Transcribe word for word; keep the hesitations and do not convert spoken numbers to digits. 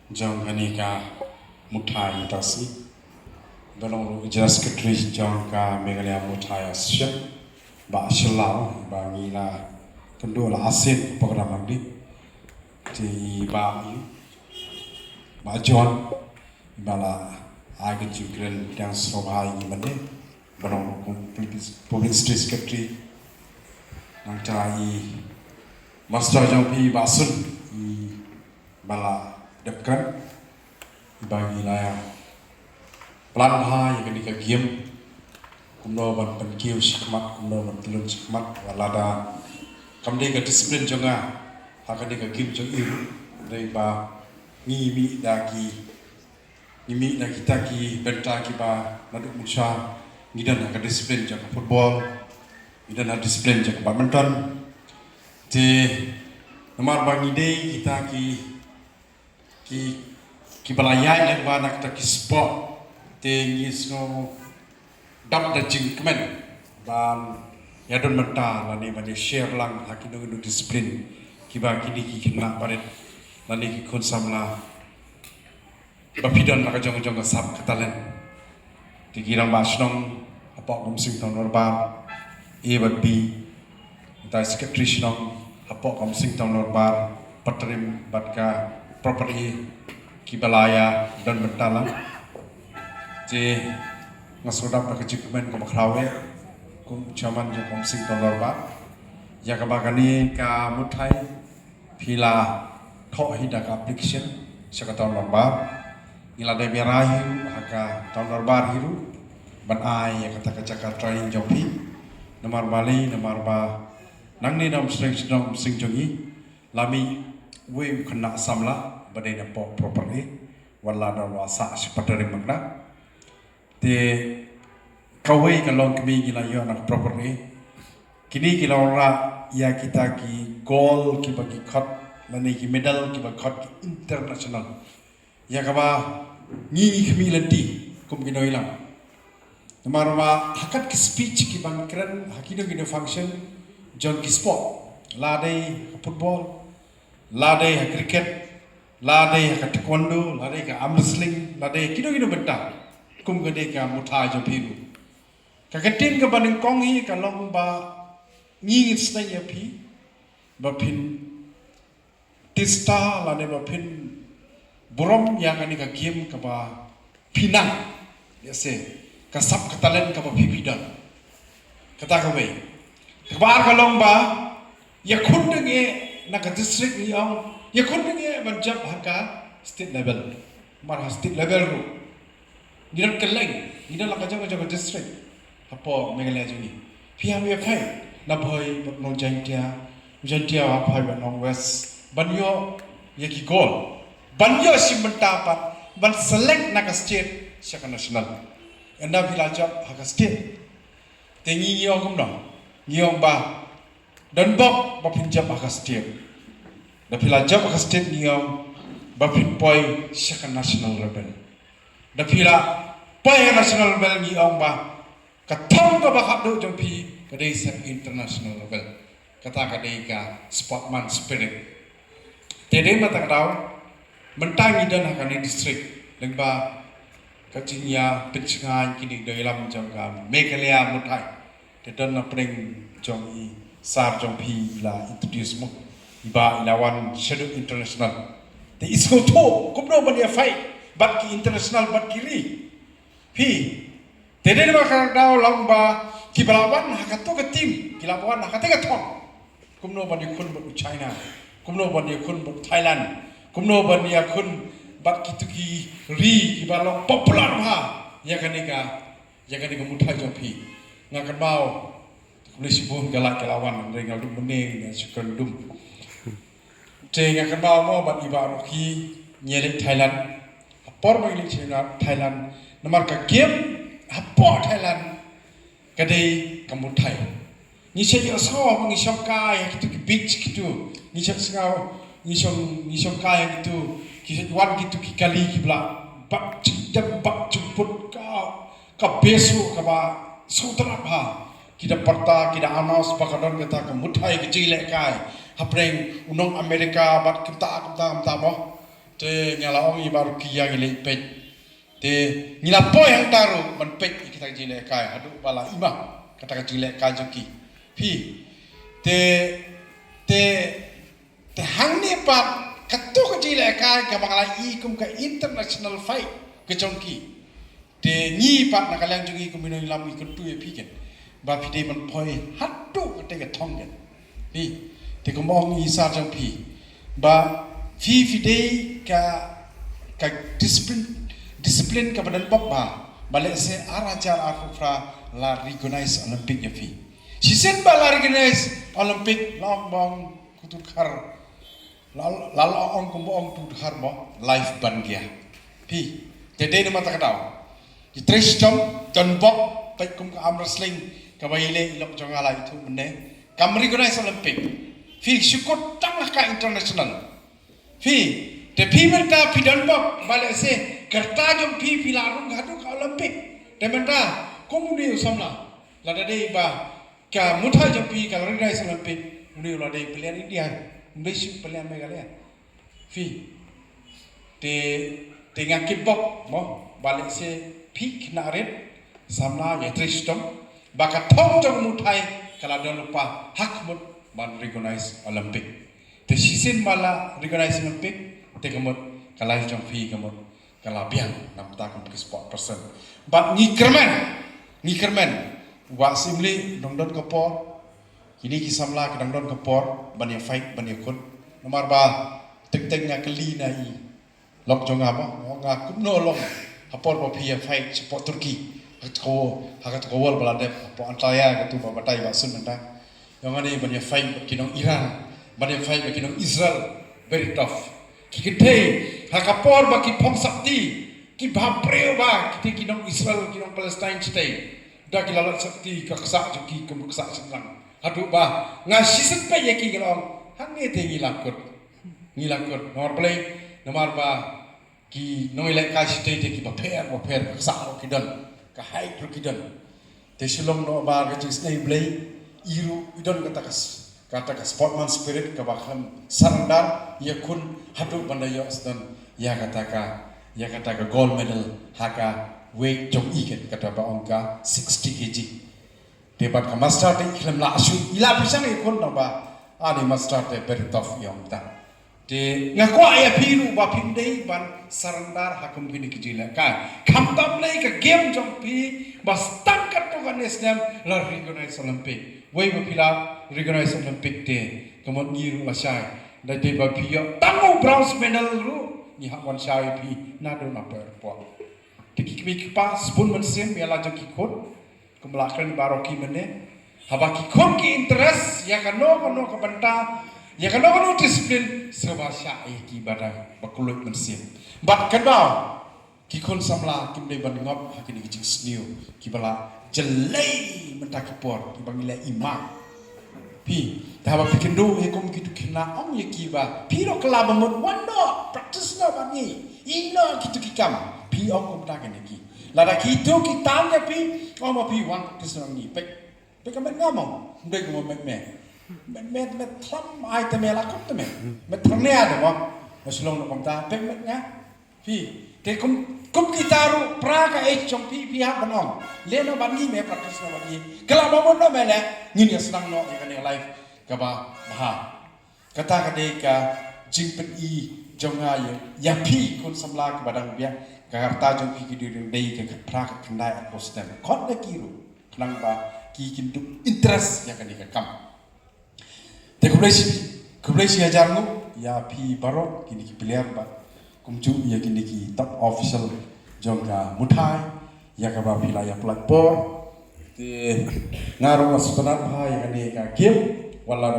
Jong kane ka Muthai Industry. Ba long ruh General Secretary jong ka Meghalaya Muthai Association. Bah Shylla, ba ngi la kynduh la asin ka program hangne. Te i bah i, bah John, i ba la ai ka jingkren pdiang sngewbha ïa ngi mynne. Ba long ruh Publicity Secretary. Nangta i Master jong phi bah Sun, i ba la dep kren, i ba ngi la ïa plan bha ïa kane ka game. Kumno ban pynkiew shakhmat, kumno ban pyllun shakhmat, wat lada kam dei ka discipline jong nga ha kane ka game jong i ruh. Dei ba ngi mih da ki, ngi mih da kita ki bynta kiba naduh mynshwa ngi don ha ka discipline jong ka football, ngi don ha discipline jong ka badminton. Te namar ba ngi dei kita ki, ki, kiba la ïaid lyngba na kita ki sport, te ngi sngew dap da jingkmen ban ïa don mynta lane ban ïa share lang ha kino kino discipline kiba kine ki khynnah barit lane ki khun samla ba phi don na ka jong ka jong ka sap ka talent. Te ki rangbah shnong hapoh ka Umsning Town Dorbar A bad B, nangta i secretary shnong hapoh ka Umsning Town Dorbar, Patrim bad ka Proper A, kiba la ïa don bynta lang. Te nga sngewdap da ka jingkmen kaba khraw eh kum u chairman jong ka Umsning Town Dorbar ïa kaba kane ka Muthai phi la thoh hi da ka application sha ka Town Dorbar. Ngi la dep ïa rai hi ruh ha ka Town Dorbar hi ruh ban ai ïa kata ka jaka training jong phi. Namar balei? Namar ba nangne na Umsning, na Umsning jong ngi la mih uwei u khynnah samla ba dei na poh Proper A, wat la da u la sah sha Patrim Makna. Te kawei ka longkmie ngi la ïoh na ka Proper A. Kine ki la wanrah ïa kita ki gold kiba ki khot lane ki medal kiba khot ki international, ïa kaba ngi ngi khmih lynti kum ki nongïalam. Namar ba ha kat ki speech kiban kren ha kino kino function jong ki sport, la dei ha football, la dei ha cricket, la dei ha ka taekwondo, la dei ka arm wrestling, la dei kino kino bynta, kum ka dei ka Muthai jong phi ruh. Ka ktien kaba nyngkong hi ka long ba ngi ngin sneng ïa phi ba phin tista lane ba phin burom ïa kane ka game kaba phi nang, ïa se ka sap ka talent kaba phi phi don. Kata kawei. Kaba ar ka long ba ïakhun da ngi na ka district ngi ong, ïakhun da ngi ban jop ha ka state level. Mar ha state level ruh ngi don kylleng, ngi don la ka jong ka jong ka district hapoh Meghalaya jong ngi. Phi hap ïa phai na Bhoi bad Nong Jaintia, Jaintia hap phai bad Nong West ban ïoh ïa ki gold, ban ïoh shim bynta pat ban select na ka state sha ka national. Ynda phi la jop ha ka state, te ngi ngi ong kumno? Ngi ong ba don bok ba phin jop ha ka state. Da phi la jop ha ka state ngi ong ba phin poi sha ka national level. Da phi la poi ha ka national level ngi ong ba ka thong kaba khatduh jong phi ka dei sha international level. Kata ka dei ka sportsman spirit. Te dei ma ta ka daw mynta ngi don ha kane district lyngba ka jingïapynshngaiñ kine ki nongïalam jong ka Meghalaya Muthai. Te don na pdeng jong i sar jong phi i la introduce mo, i ba i la wan shaduh international. Te i sngewthuh kumno ban ïa fight bad ki international bad ki ri. Phi, te dei ba ka daw long ba kiba la wan ha kato ka team, ki la wan ha kata ka thong. Kumno ban ïakhun bad u China, kumno ban ïakhun bad Thailand, kumno ban ïakhun bad kito ki ri kiba long popular bha ïa kane ka, ïa kane ka Muthai jong phi. Nga kynmaw, khublei shibun ka la, ka la wan, hynrei nga dum mynne nga shu kren dum. Te nga kynmaw mo bad i Bah Rocky ngi ïaleit Thailand. Ha por ba ngi leit Thailand, namar ka game hapoh Thailand ka dei ka Muthai. Ngi shait ïohsngew ba ngi shong kai ha kito ki beach kito. Ngi shait sngew, ngi shong, ngi shong kai ha kito, ki shait wan kito ki kali kiba la bat jingdem bat jingput ka, ka besu kaba sngewtynnat bha. Ki da pyrta, ki da announce ba ka don kata ka Muthai ka jinglehkai hapdeng u nong America bad kumta kumta kumta mo. Te nga la ong ïa baroh ki ïa ngi leit peit. Te ngi la poi hangta ruh ban peit ïa kita ka jinglehkai haduh ba la i ma kata ka jinglehkai jong ki. Phi. Te te te hangne pat kato ka jinglehkai kaba nga la i kum ka international fight ka jong ki. Te ngi pat na ka liang jong ngi kum ki nongïalam ngi kyntu ïa phi ken ba phi dei ban poi haduh kata ka thong ken. Phi. Te kumba ong i sar jong phi ba phi phi dei ka ka discipline, discipline kaba don bok ba ba lehse ar hajar arphew phra la recognize Olympic ïa phi. Shisien ba la recognize Olympic la ong ba ong kutu dkhar la la la ong kumba ong tu dkhar mo life ban gia. Phi. Te dei namar kata ka daw. Ki trei shitom don bok peit kum ka arm wrestling kaba i leh i lok jong nga la ithuh mynne. Kam recognize Olympic. Phi shu kut tang ha ka international. Phi. Te phi mynta phi don bok ba lehse ka rta jong phi phi la rung haduh ka Olympic. Te mynta kum une u samla lada dei ba ka muthai jong phi ka la recognize Olympic, une u la dei pyllian India, um dei shu pyllian Meghalaya. Phi. Te te nga kitbok mo ba lehse phi khynnah rit samla ïa trei shitom ba ka thong jong muthai ka la don lypa ha ka mut ban recognize Olympic. Te shisien ba la recognize Olympic te ka mut ka life jong phi ka mut ka la biang namar kata kum ki sport person. Bad ngi kyrmen, ngi kyrmen. Wat sim lei nongdon ka por. Kine ki samla ki dang don ka por ban ïa fight ban ïa kut. Namar ba tek tek nga kylli na i lok jong nga ba nga kumno long ha por ba phi ïa fight shapoh Turkey. Ha kata ka world ba la dep hapoh Antalya katu ba batai ba sun mynta. Ïong ani ban ïa fight bad ki nong Iran, ban ïa fight bad ki nong Israel, very tough. Ki kynthei ha ka por ba ki phong sakti ki bha briew ba kite ki nong Israel ki nong Palestine shatei da ki la lait sakti ka ksa jong ki kum ksa shynrang. Haduh ba nga shisien peit ïa ki ka long hangne te ngi la kut, ngi la kut namar balei? Namar ba ki nongïalehkai shatei te ki bapher bapher ka ksa ruh ki don, ka height ruh ki don. Te shu long noh ba ka jingsnei Blei i ruh i don kata ka kata ka sportsman spirit kaba khlem surrender ïa khun haduh ban da ïoh sdang ïa kata ka ïa kata ka gold medal ha ka weight jong i ken kata ba ong ka sixty kg. Te bad ka master te i khlem lah shu i lah pyrshang ïa khun naba ani master te very tough ïa ong ta. Te nga kwah ïa phi ruh ba phim dei ban surrender ha kum kine ki jinglehkai. Khamtam lei ka game jong phi ba stang katto katne snem la recognize Olympic. Wei ba phi la recognize Olympic te ka mut ngi ruh la shai. Da te ba phi ïoh tang u bronze medal ruh ngi hap wan shai ïa phi naduh na pyrpok. Te ki kmie ki kpa sbun mynsiem ïa la jong ki khun. Kumba la kren baroh ki mynne haba ki khun ki interest ïa kano kano ka bynta ïa kano kano discipline sngewbha shah ïa ki ba da ba kylluid mynsiem. Bad kynmaw ki khun samla kim dei ban ngop ha kine ki jingsniew kiba la jyllei mynta ki por kiba ngi leh i ma. Phi, te haba phi kynduh ïa kum kitu ki khynnah ong ïa ki ba phi ruh kylla ba mut wan noh practice noh bad ngi. Ïa noh kitu ki kam phi ong kumta kane ki. Lada kitu ki tam ïa phi ong ba phi wan practice noh ngi. Peit, peit ka met nga mo. Ym dei kumba met me. Met me, met thlam ai te me la kut te me. Met thlam ne ade mo. Ba shu long noh kumta peit met nga. Phi, te kum kum kita ruh pra ka age jong phi phi hap ban ong. Leh noh bad ngi me practice noh bad ngi. Kylla ba mut noh me leh ngin ïa sdang noh ïa kane life kaba bha. Kata ka dei ka jingpyni jong nga ïa ïa phi khun samla kiba dang biang. Ka rta jong phi ki dei dei ka phra ka khyndai arphew snem. Khot na ki ruh khnang ba ki kin dup interest ïa kane ka kam. Te khublei shi khublei shi hajar nguh ïa phi baroh kine ki player bad kumjuh ïa kine ki top official jong ka muthai ïa kaba phi la ïa pynlait por. Te nga ruh nga sngewtynnat bha ïa kane ka game wat la